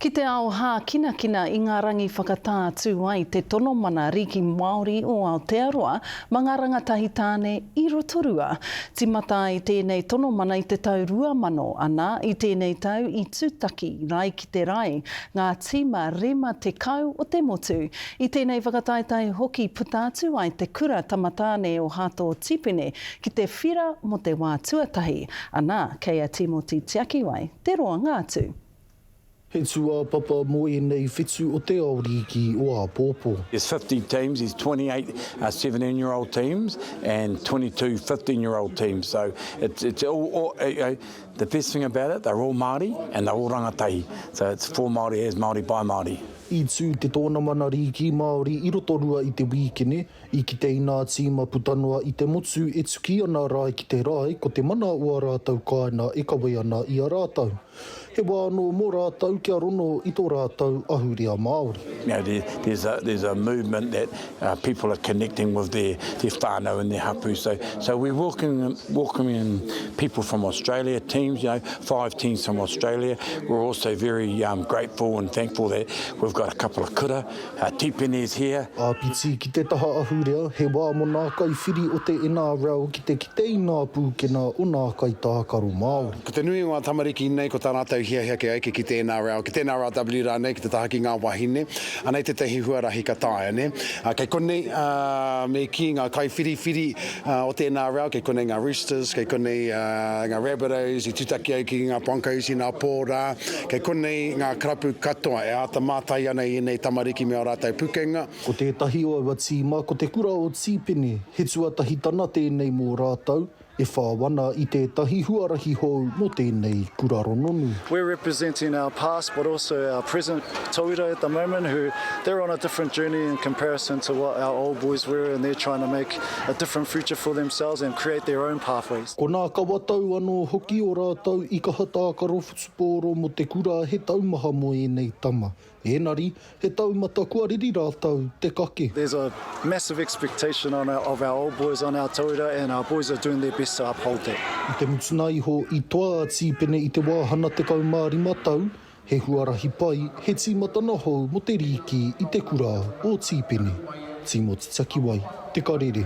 Ki te ao hākinakina i ngā rangi whakatā tū ai te tono mana rīki Māori o Aotearoa ma ngā rangatahi tāne i Rotorua. Tīmata ai tēnei tono mana i te tau 2000, ana, i tēnei tau i tūtaki rae ki te rae ngā tīma 50 o te motu. I tēnei whakataetae hoki puta atu ai te kura tamatāne o Hato Tipene ki te whira mō te wā tuatahi, ana, kei a Timoti Tiakiwai te roanga atu. He tūāpapa mō ēnei whetu o te ao rīki o āpōpō. There's 50 teams, there's 28 17 year old teams and 22 15 year old teams so it's it's all, all you know, the best thing about it they're all Māori and they're all rangatahi so it's for Māori as Māori by Māori. I tū te tōnamana rīki Māori i Rotorua i te wīkene, I kite i nā tīma puta noa i te motu e tuki ana rae ki te rae ko te mana o a rātou kāina e kawe ana i a rātou. He wā anō mō rātou kia rono i tō rātou ahurea Māori. You know, there, there's a, there's a movement that uh, people are connecting with their, their whānau and their hapu. So, so we're welcoming, welcoming people from Australia, teams, you know, five teams from Australia. We're also very um, grateful and thankful that we've got a couple of kura A Tipene is here. Āpiti ki te taha ahurea, he wā mō nā kaiwhiri o te NRL ki te kite i nā pūkena o nā kaitākaro Māori. Ko te nui o ngā tamariki nei ko tā rātou hiahia kia eke ki te NRL, ki te NRLW rānei, ki te taha ki ngā wahine. Anei tētahi huarahi ka taea, nē. Kei konei, me kī, ngā kaiwhiriwhiri o te NRL, kei konei ngā Roosters, kei konei ngā Rabbitohs i tūtaki ai ki ngā Broncos i nā pō rā. Kei konei ngā karapu katoa e āta mātai ana i ēnei tamariki me ō rātou pukenga. Ko tētahi o aua tīma ko te kura o Tīpene, he tuatahitana tēnei mō rātou, e whao ana i tētahi huarahi hou mō tēnei kura rononui. We're representing our past but also our present tauira at the moment who they're on a different journey in comparison to what our old boys were and they're trying to make a different future for themselves and create their own pathways. Ko nā kawatau anō hoki o rātou i kaha tākaro whutupōro mō te kura he taumaha mō ēnei tama, ēnari he taumata kua riri rātou te kake. There's a massive expectation on our, of our old boys on our tauira and our boys are doing their best to uphold that. I te mutuna iho i toa a Tīpene i te wāhana 15 tau, he huarahi pai, he tīmatana hou mō te rīki i te kura o Tīpene. Tīmoti Takiwai, Te Karere.